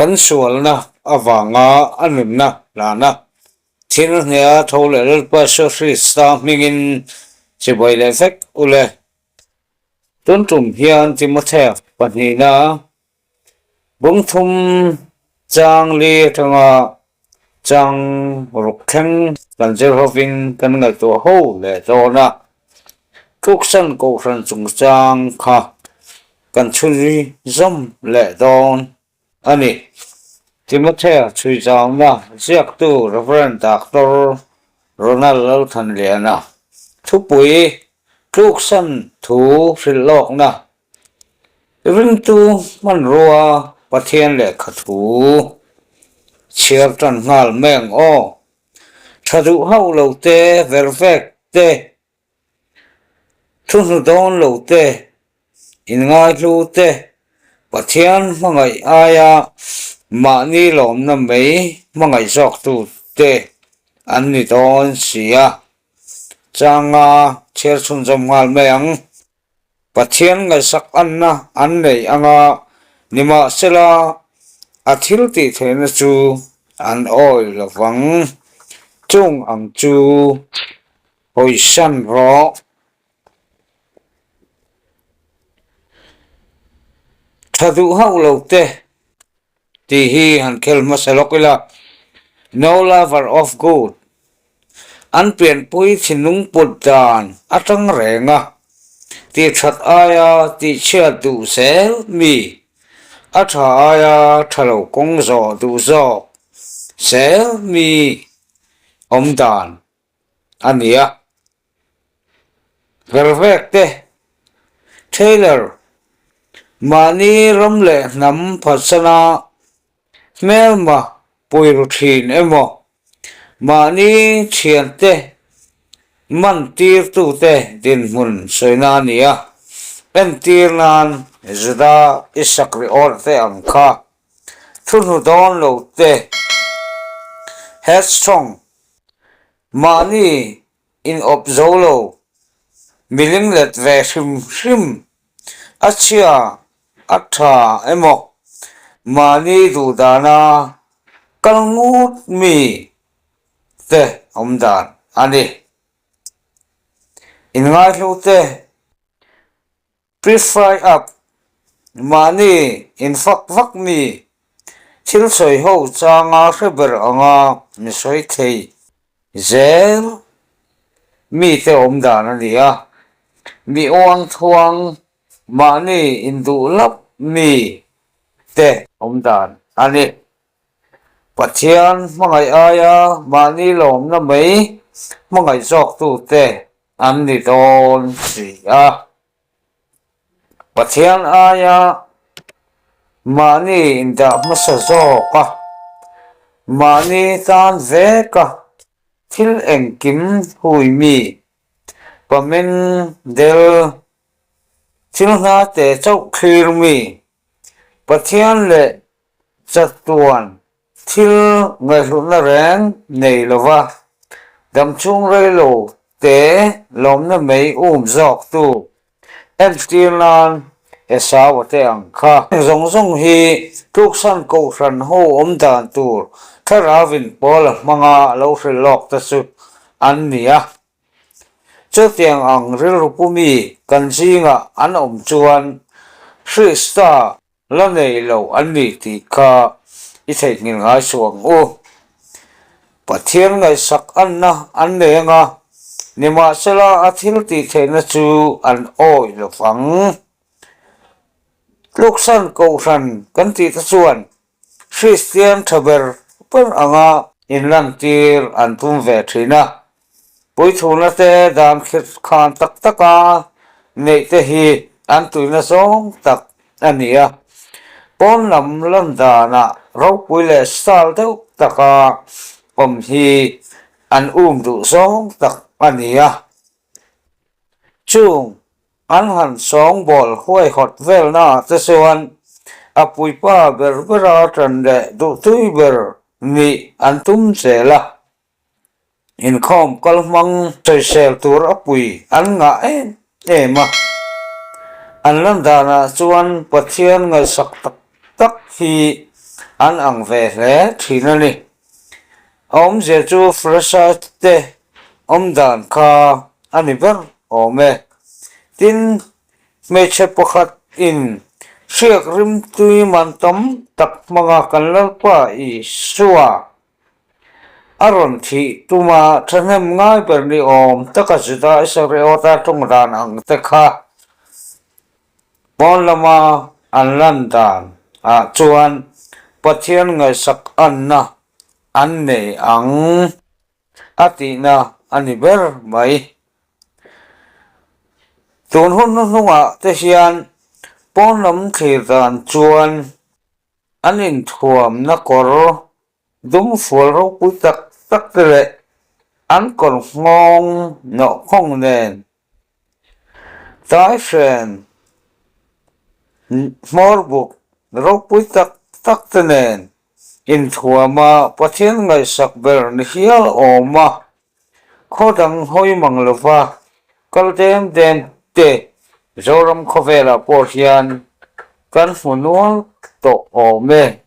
Kan sualna avanga a nunna hlana thil hnia tho leh Lalpa Isua Krista hmingin chibai leh vek u le. Tun tum hian Timothea pahnihna Bungthum chang li atanga chang ruk thleng kan zir hovin kan ngaihtuah ho leh dawn a, Tluksan Kohhran chungchang kha kan chhui zawm leh dawn a ni. Timothea chhuizauna ziaktu Rev. Doctor Ronald Lalthanliana thupui Tluksan thu hrilh lawkna Ringtu hmanrua Pathian lehkha thu chhiar tan nghal mai ang aw. Tha duh hauh lo te, ver vek te, thu hnu dawn lo te, inngaihlu te, Pathian hmangaih aia mahni lawmna mai hmangaih zawktu te an ni dawn si a. Changa chhiar chhunzawm nghal mai ang. Pathian ngaihsak anna an nei anga, nimahsela a thil tih theihna chu an awi lo vang. Chung ang chu hawisan rawh. Tha duh hauh lo te tih hi han khel hmasa lawk ila, No lover of good, an pianpui thinlung put dan atang reng a, tih that aia tih chhiat duh zel mi, a tha aia tha lo kawng zawh duh zawk zel mi awm dan a ni a. Vervek te, Taylor, mahni ram leh hnam phatsana hmelma pui ru thin emaw, mahni thiante man tirtute dinhmun sawina a ni a, entir nan Juda Isakriawt te ang kha thuhnu dawn lo te, headstrong, Mahni in awp zo lo, miling let ve hrim hrim, a chhia a tha emaw mahni duh dana kal ngut mi te awm dan a ni. Inngaihlu te. Pre-fry up, mahni infak vak mi, thil sawi ho changa hre ber anga mi sawi thei zel mite awm dan a ni a, mi uang thuang mahni induh lap mi te awm dan a ni. Pathian hmangaih aia mahni lawmna mai hmangaih zawktute an ni dawn si a. Pathian aia mahni indah hmasa zawk a, mahni tan veka thil engkim hui mi pameng del thil hna te chauh thlir mi Pathian leh Chatuan thil ngaihhlutna reng nei lova damchhung rei lo te lawmna mai um zawktu entir nan Esau-a te ang kha. Heng zawng zawng hi tluksan kohhran ho awm dan tur thlarauin Paula hmanga a lo hrilh lawk te chu an ni a. Chutiang ang rilru pumi kan zingah an awm chuan Krista La nei lo an ni tih kha i theihnghilh ngai suh ang u. Pathian ngaihsak anna an nei anga, nimahsela a thil tih theihna chu an awih lo vang. Tluksan Kohhran kan tih te chuan Kristian tha ber ber anga inlantir an tum ve thin a. Puithuna te dan khan tak taka neih te hi an tuina zawng tak a ni a. Pawn lam lan danah ropui leh style deuh taka awm hi an um duh zawng tak a ni a. Chung an han sawngbawl huaihawt velnaah te chuan a puipa ber bera ṭan leh duhtui ber nih an tum zel a. Inkhawm kal hmang sawisel tur a pui an ngah em em a. An lan danah chuan Pathian ngaihsak tak tak hi an ang ve hle thin a ni. A awmzia chu Pharisai te awmdan kha a ni ber awm e. Tin, hmeichhe pakhat in hriak rimtui man tam tak hmanga kan Lalpa Isua a rawn thih tuma thahnem ngai ber ni awm taka Juda Isariota tawng dan ang te kha Pawn lama an lan dan ah chuan Pathian ngaihsak anna an nei ang a tihna a ni ber mai. Tun hun hnuhnungah te hian pawn lam thlir dan chuan an inthuamna kawr dum fual ropui tak tak te leh an kawr nghawng nawhkhawng nen Taihren hmawr buk ropui tak tak te nen inthuama Pathian ngaihsak ber ni hial awm a, khaw dang hawi mang lova kal deng deng te Zoram khawvelah pawh hian kan hmu nual tawh awm e.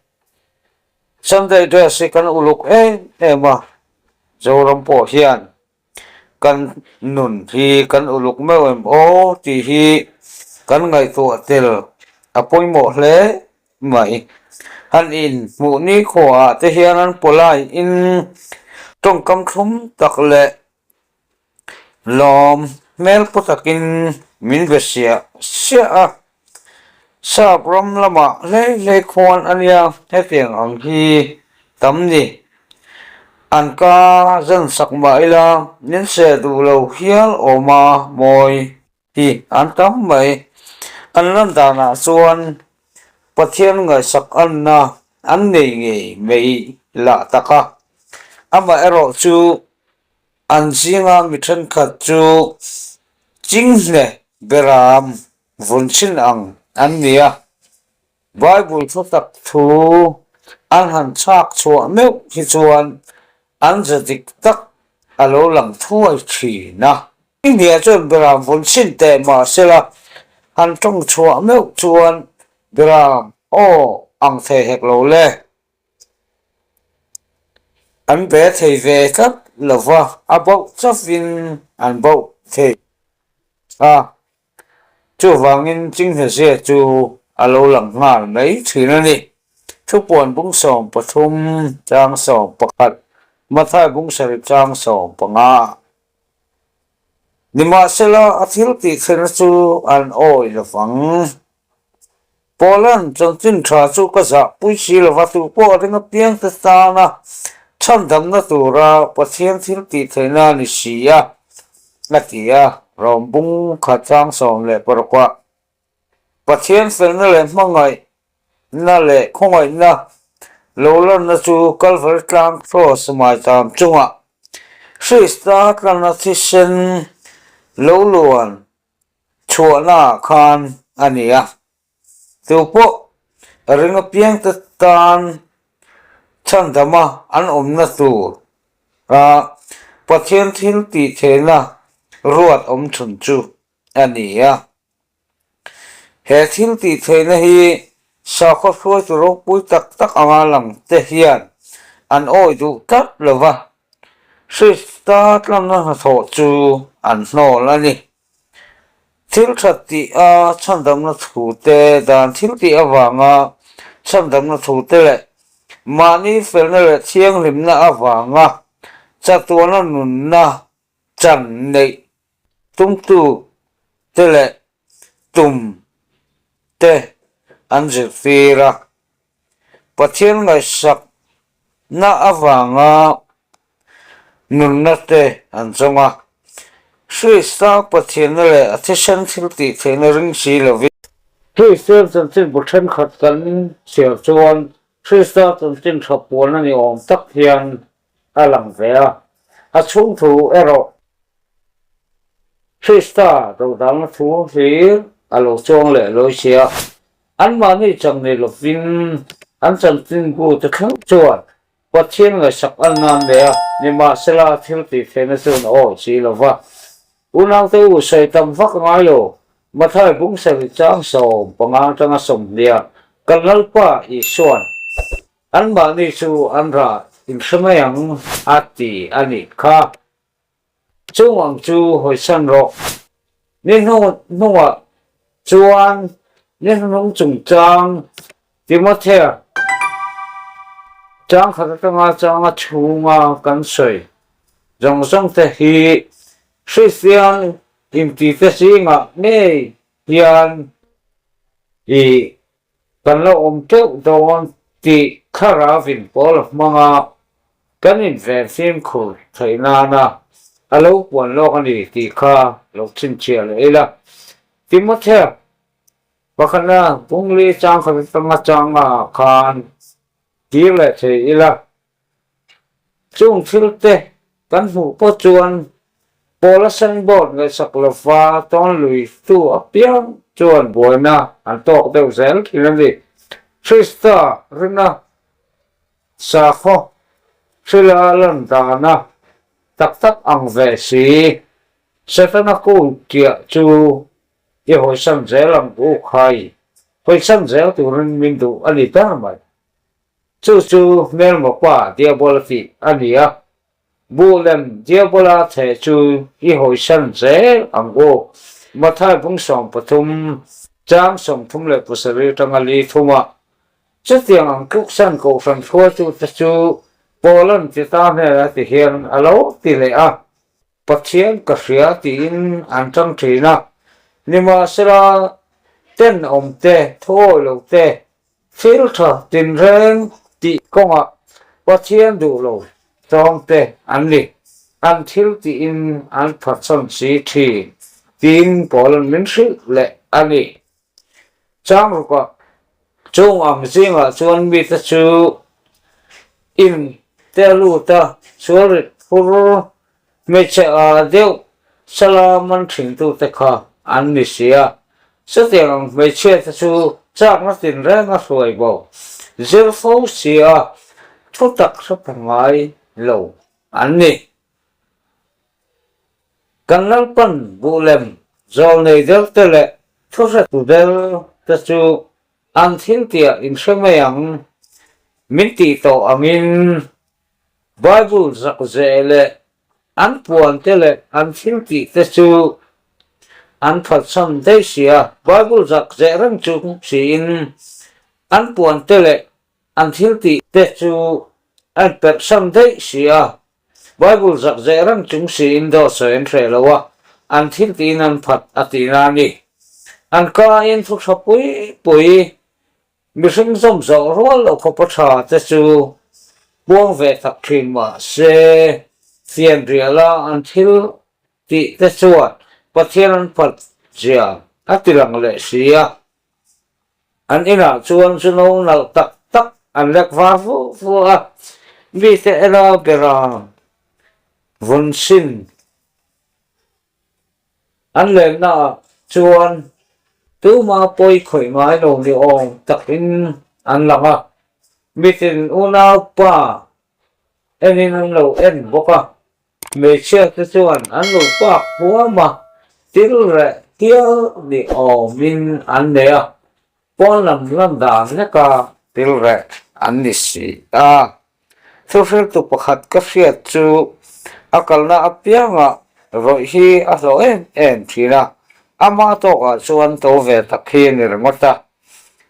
Sunday dress hi kan uluk em em a, Zoram pawh hian Kan nun hi kan uluk meuh em aw tih hi kan ngaihtuah tel a pawimawh hle mai. Han in hmuh ni khuaah te hian an pawlai in tawngkam thlum tak leh lawm hmel paw takin min be siah siah a. Sap ram lamah hlei hlei khuan a nia hetiang ang hi tam ni. An ka zan sak mah ila min seh duh lo hial awm a mawi hi an tam mai. An lan danah chuan Pathian ngaihsak anna an nei ngei mai lah tak a. Amaherawh chu an zinga mi thenkhat chu chinghne beram vun chin ang an ni a, Bible thu tak thu an han chhak chhuah meuh hi chuan an za dik tak a lo lang thuai thin a. India chuan Beram vun chin teh mah sela han tawng chhuah meuh chuan Beram aw ang thei hek lo le. An be thei ve tlat lova, a bauh chauhin an bauh thei a. Chuvangin Chinghezia chu a lo lang nghal mai thin a ni. Thupuan bung 13 chang 11, Mathai bung sarih chang 15. Nimahsela a thil tih thlenna chu an awi lo vang. Paula'n chanchin tha chu ka zahpui si lova tu pawh a ring apiang te tana chhandamna tura Pathian thil tih theihna a ni si a, a ti a. Rom bung khat chang 16 ah Pathian felna leh hmangaihna leh khawngaihna lo lanna chu Kalvari tlang Kraws maitam chungah Krista tlana thisen lo luan chhuahnaah khan a ni a, tu pawh ring apiangte tan chhandama an awmna tur a Pathian thil tih theihna ruat awm chhun chu a ni a. He thil tih theihna hi sakhaw hruaitu ropui tak tak anga lang te hian an awih duh tlat lo va, Krista tlanna hnathawh chu an hnawl a ni. Thil that tih a chhandamna thu te, dan thil tih avanga chhandamna thu te leh mahni felna leh thianghlimna avanga chatuana nunna chan neih tumtu te leh tum te an zirtir a. Pathian ngaihsakna avanga nunna te an zawng a, Krista Pathianna leh a thisen thil tih theihna ring si lovin. Kristian chanchinbu thenkhat kan chhiar chuan Krista chanchin tha puan a ni awm tak hian a lang ve a, a chhung thu erawh Krista dodalna thu hlir a lo chuang leh lawi sia. Anmahni chang nei lovin an chanchinbu te thleng chuan Pathian ngaihsak an nan leh a, nimahsela thil tih theihna chu an awi si lo va. Unaute u sawi tam vak a ngai lo, Mathai bung sarih chang 15 atanga 20 kan Lalpa Isuan. Anmahni chu an rah inhre mai ang a ti a nih kha. Chung ang chu hawisan rawh. Ni hnungah chuan ni hnuhnung chungchang Timothea chang khat atanga changa chhunga kan sawi zawng zawng te hi Kristian intite zingah ngei hian i Kan lo awm teuh dawn tih thlarau pawl a hmang a, kan inven fimkhur theih nana a lo puan lawk a ni tih kha lo chhinchhiah leh ila. Timothea pakhatna Bungli chang khat atanga changa ah khan kir leh thei ila. Chung thil te kan hmuh pawh chuan Paula signboard ngaihsak lova tawn lui tu apiang chuan buaina an tawk deuh zel thin a ni. Krista rinna sakhaw hrila lan dana tak tak ang ve si, Setana kul tiah chu i hawisan zel ang u khai, hawisan zel turin min duh a ni ber mai. Chu chu hmelmaw pa Diabola tih a ni a, buh lem Diabola theh chu i hawisan zel ang u. Mathai bung 13, chang 37 atanga li thuma chutiang ang tluksan kohhran hruaitute chu Paula'n Tita hnenah ti hian a lo ti leh a, Pathian ka hria tiin an tang thin a, nimahsela tenawmte, thuawi lote, Thil tha tinreng tih kawngah Pathian duh lo tawngte an ni, an thil tihin an phatsan si thin tiin Paula'n min hrilh leh a ni. Chang rukah chung ang zingah chuan mite chu in te a lut a, sual rit phur Hmeichhe a deuh sala man thintute kha an ni si a, chutiang ang hmeichhiate chu chakna tinreng a hruai bo, zir fo si a, thu tak hre pha ngai lo an ni. Kan Lalpan buhlem zawlnei deuhte leh thuhretu delte chu an thiltiah inhre mai ang min tih tawh angin Bible zakzeh leh an puante leh an thil tihte chu an phatsan daih si a. Bible zakzeh reng chung siin an puante leh an thil tihte chu an perhsan daih si a. Bible zakzeh reng chung siin dawt sawi an hreh lo a, an thil tiin an phat a tihna a ni. An kain thu tha pui pui Mihring zawm zawh rual lo khawpa tha te chu puang ve tak thin mah se, fianriala an thil tih te chuan Pathian an phat zia a ti lang leh si a. An inah chuan zu no nalh tak tak an lek var vu vu a, mite ela bera vun sin An lennaah chuan tuma pawi khawih ngai lo ni awm takin an lang a, mitin unaupa enin an lo en bawk a, hmeichhia te chuan an lo pak huam a, til reh hial ni awmin an nei a, pawn lam lan dan leka til reh an ni si a. Thuhriltu pakhat ka hriat chu a kalna apiangah rawih hi a hlawh em em thin a, ama tawkah chuan to ve tak hi a ni ringawt a,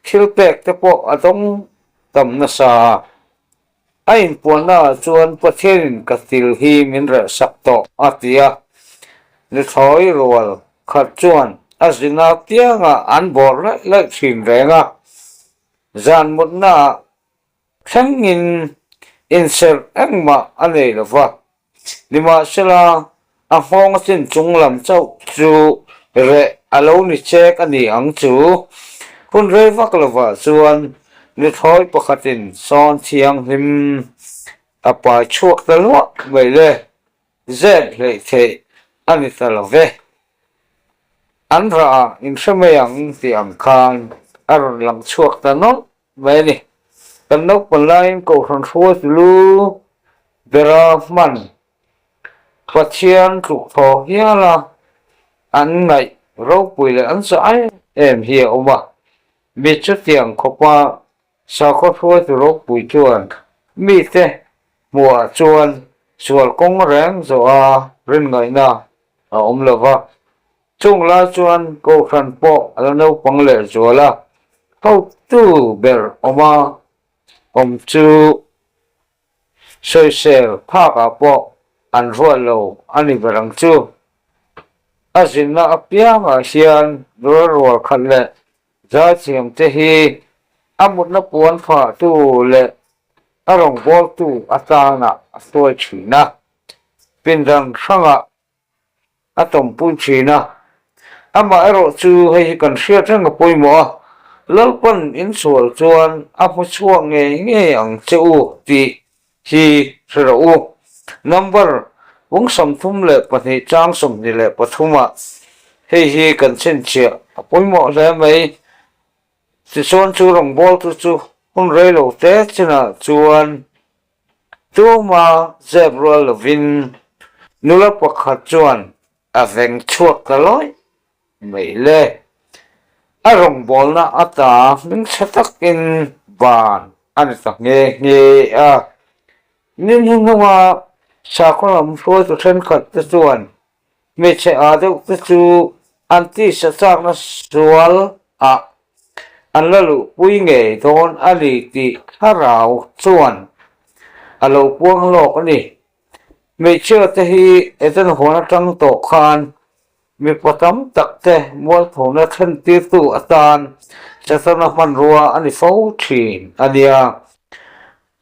thil pek te pawh a dawng tam nasa a. A inpuannaah chuan Pathianin ka til hi min rehsak tawh a ti a, nithawi rual khat chuan a zina apiangah an bawr laih laih thin reng a, zan mutnaah Thlengin inserh engmah a nei lo va, nimahsela a nghawng a chin chung lam chauh chu reh a lo ni chek a ni ang chu. Hun rei vak lovah chuan nuthlawi pakhatin sawn thianghlim a pai chhuak ta luah mai le, zep hleih theih a ni ta lo ve. An rah inhre mai ang tih ang khan a rawn lang chhuak ta nawlh mai a ni. Kan naupang laiin Kohhran hruaitu lu bera hman Pathian tluk thaw hiala an ngaih ropui leh an zah em em hi a awm a, mi chutiang khawpa. Sakhaw hruaitu ropui chuan mite hmuhah chuan sual kawng reng zawha rinngaihna a awm lo va. Chung lai chuan Kohhran pawh a la naupang lehzual a, hotu ber awma awm chu sawisel phakah pawh an ruat lo a ni ber ang chu. A zinna apiangah hian nula rual khat leh Zaithiamte hi a mutna puan fahtu leh a rawngbawltu atana a hruai thin a, pindan hrangah a tawmpui thin a. Amaherawh chu hei hi kan hriat reng a pawimawh a, Lalpan insual chuan a hmu chhuak ngei ngei ang che u tih hi hre rawh u. Number pung 32 chang 23 ah hei hi kan chhinchhiah a pawimawh hle mai. Tichuan chu rawngbawltu chu hun rei lo te chinah chuan tuma zep rual lovin nula pakhat chuan a veng chhuak ta lawih mai le. A rawngbawlna ata hmingchhe takin ban a ni ta nghe nghe a. Ni hnuhnunga sakhaw lam hruaitu thenkhat te chuan hmeichhe ah deuh te chu an tisa chakna sual ah an la luhpui ngei dawn a ni tih thlarau chuan a lo puang lawk a ni. Hmeichhia te hi Eden huan atang tawh khan Mipa tam tak te mualphona thlen tirtu atan Setana hmanrua a ni fo thin a nia.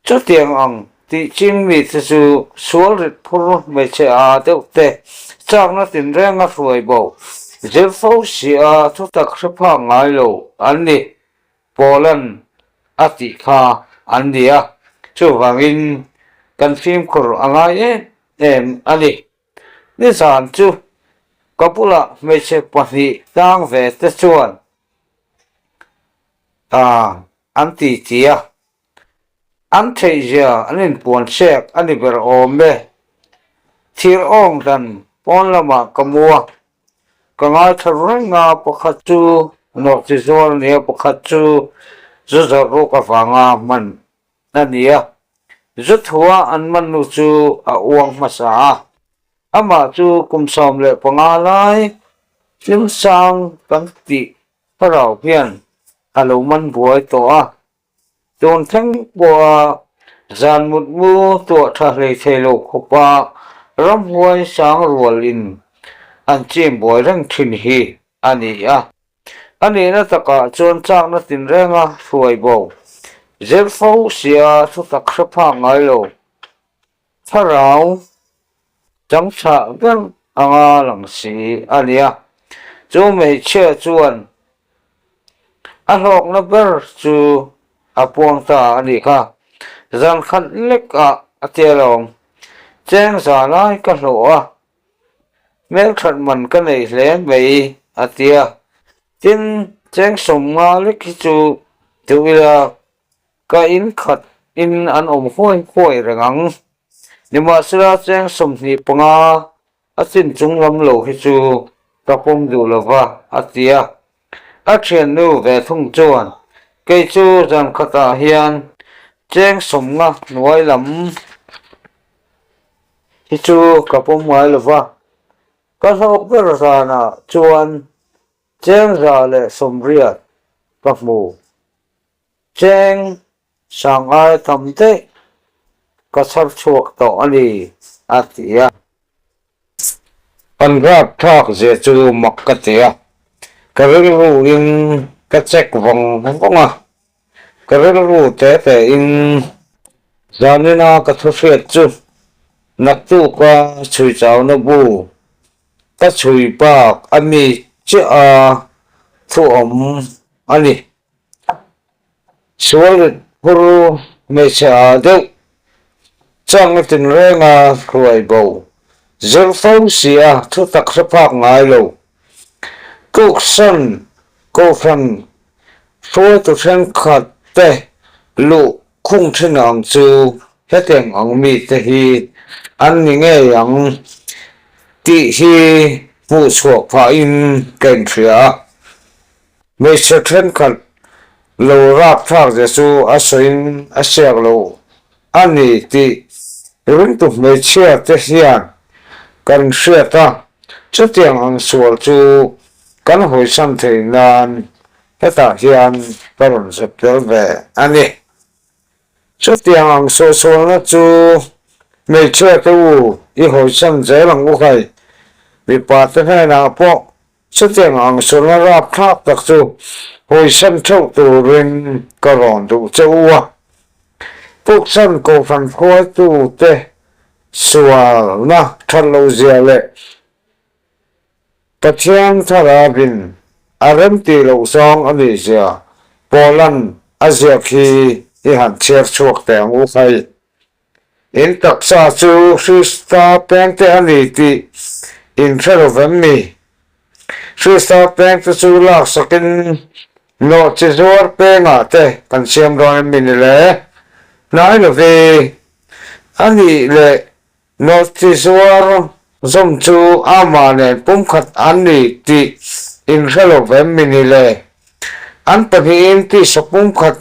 Chutiang ang tih ching mite chu sual rit phur hmeichhe a deuh te chakna tinrenga hruai bo zir fo si a thutak hre phak ngai lo an ni. Poland a tih kha an ni a, chuvangin kan fimkhur a ngai em em a ni. Nizan chu ka bulah hmeichhe pahnih tlang ve te chuan an ti ti a, an theihzia an inpuan chek a ni ber awm e. Thir awng dan pawn lamah ka mu a, ka ngaithla reng a, pakhat chu nawhchi zual a ni a, pakhat chu zu zawrh ruk avanga hman a ni a, zu thua an man nu chu a uang hmasa a, amah chu kum 15 lai hlim sang kan tih thlarau hian a lo man buai tawh a, tun thleng pawha zan mutmu tuah tha hlei thei lo khawpa ramhuai sang rualin an chim buai reng thin hi a ni a. A nihna takah chuan chakna tinrenga hruai bo zir fo sia thutak hre phak ngai lo thlarau changchhah ber anga lang si a nia. Chu hmeichhia chuan a hlawkna ber chu a puang ta a nih kha. Zan khat lek ah a tia lo. Cheng za lai ka hlawh a. Hmelthat man ka nei hle mai a ti a, tin cheng 50 lek hi chu duh ila ka in khat in an awm huai huai reng ang. Nimahsela cheng 25 a chin chung lam lo hi chu ka pawm duh lo va a ti a, a thiannu ve thung chuan kei chu zan khatah hian cheng 50 hnuai lam Hi chu ka pawm ngai lo va, ka hlawk ber zanah chuan cheng 180 ka hmu. Cheng sang ai tam daih ka chhar chhuak tawh a ni, a ti a. An rap thlak zia chu mak ka ti a, ka rilru in ka check vawng vawng a. Ka rilru te te in zanina ka thu hriat chu naktuka chhui chauna bu ka chhui bak a mi chiah a thu awm a ni. Sual rit phur hmeichhe ah deuh chang a tinrenga hruai bo zir fo si a thu tak hre phak ngai lo. Tuksan Kohhran Hruaitu thenkhat te luh khung thin ang chu hetiang ang mite hi an ni ngei ang tih hi hmuh chhuah phahin ka inhria a. Hmeichhe thenkhat Lo rapthlak zia chu a sawiin a siak lo a ni tih ringtu hmeichhia te hian kan hriat a, chutiang ang sual chu kan hawisan thei nan hetah hian ka rawn zep tel ve a ni. Chutiang ang suahsualna chu hmeichhia te u i hawisan zel ang u hai, mipa te hnenah pawh chutiang ang sualna rapthlak tak chu hawisan theuh turin ka rawn duh che u a. Puksan Kohhran hruaitute sualna that loh zia leh Pathian thlarauin a remtih loh zawng a nih zia Paula'n a ziak hi i han chhiar chhuak teh ang u khai. In taksa chu Krista pengte a ni tih in hre lo vem mi? Krista pengte chu laksakin nawhchi zuar pengah te kan siam dawn em mi ni le? Hnai love a nih leh Nawhchi zuar zawm chu amah nen pumkhat an ni tih inhre lo vem mi ni le? An pahnihin tisa pumkhat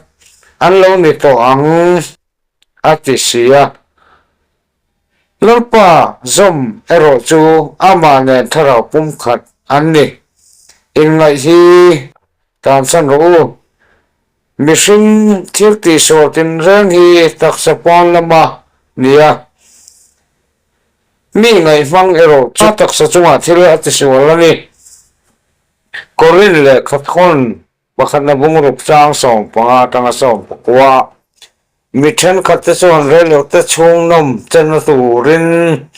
an lo ni tawh ang a ti si a. Lalpa zawm erawh chu amah nen thlarau pumkhat an ni. Inngaih hi tansan rawh u. Mihring thil tihsual tinreng hi taksa pawn lama ni a, mi ngaihmang erawh chu taksa chungah thil a tisual a ni. Korin leh Khathawn pakhatna bungruk chang 15 atanga 19 mi thenkhat te chuan reilote chhung nawm chenna turin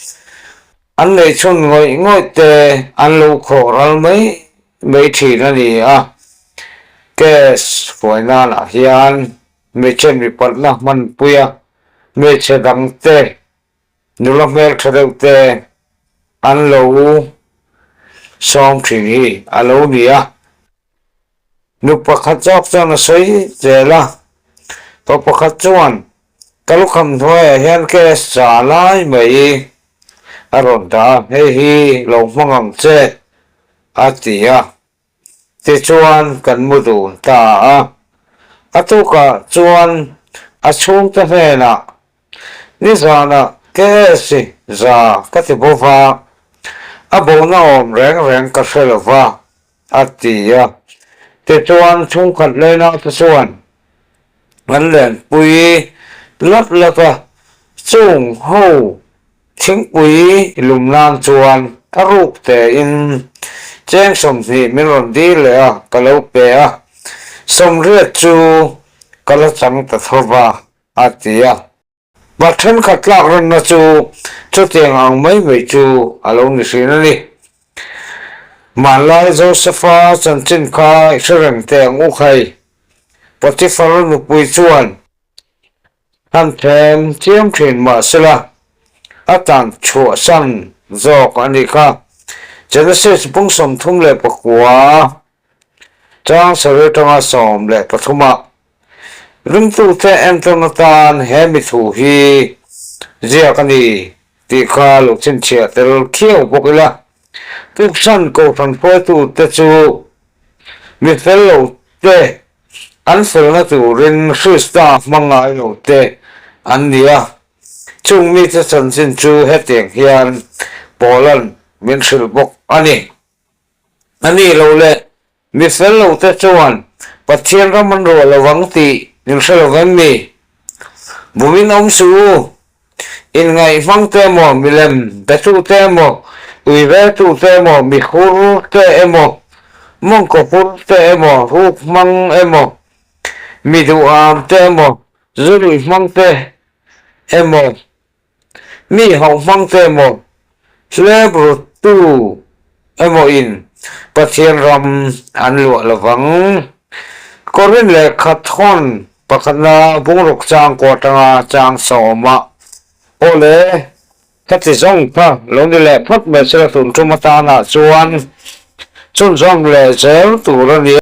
an neihchhun ngawih ngawih te an lo khawh ral mai mai thin a ni a, case hruai nanah hian hmeichhe mipatna hmanpui a, hmeichhe dangte nula hmeltha deuh te an lo sawm thin hi a lo ni a. Nu pakhat zawk chuan a sawi zel a, pa pakhat chuan ka lukham hnuaiah hian case za lai mai a rawn dah a, hei hi lo hmang ang che a ti a, tichuan kan mu dun ta a, a tukah chuan a chhungte hnenah nizanah case za ka ti bo va, a bona awm reng reng ka hre lo va. A ti a. Tichuan chhungkhat lena te chuan an lenpui lap lap a, chung ho thingpui lum nan chuan a ruk tein cheng 20 min rawn dil leh a, ka lo pe a, 80 chu ka la chang ta tho va, a ti a. Pa thenkhat tlak ranna chu chutiang ang mai mai chu a lo ni hrin a ni. Hmanlai Josefa chanchin kha i hre reng teh ang u khai. Potifar nupui chuan han then thiam thin mah sela a tan chhuahsan zawk a nih kha. Genesis bung 39 Chang sarih atanga 13 ah ringtute entawn atan he mi thu hi ziak a ni tih kha lo chhinchhiah tel khiau bawk ila. Puksan Kohhran hruaitute chu mi fel lo te an felna turin Krista hmang ngai lo te an ni a, chung mite chanchin chu hetiang hian Paula'n min hrilh bawk a ni. A nih loh le, mi fel lo te chuan Pathian ram an ruah lo vang tih in hre lo vem mi? Bumin awm suh u, inngaihmang te emaw, milem betu te emaw, uiveltu te emaw, mi hur te emaw, mawngkaw hur te emaw, ruk hmang emaw, mi duham te emaw, zurui hmang te emaw, Mi hauh hmang te emaw, hlep ruttu emaw in Pathian ram an luah lo vang. Korin lehkha thawn pakhatna bungruk chang kua atanga chang 10 ah aw le ka ti zawng kha lo ni leh phawt mai sela tun tum atana chuan chhunzawm leh zel tur a ni.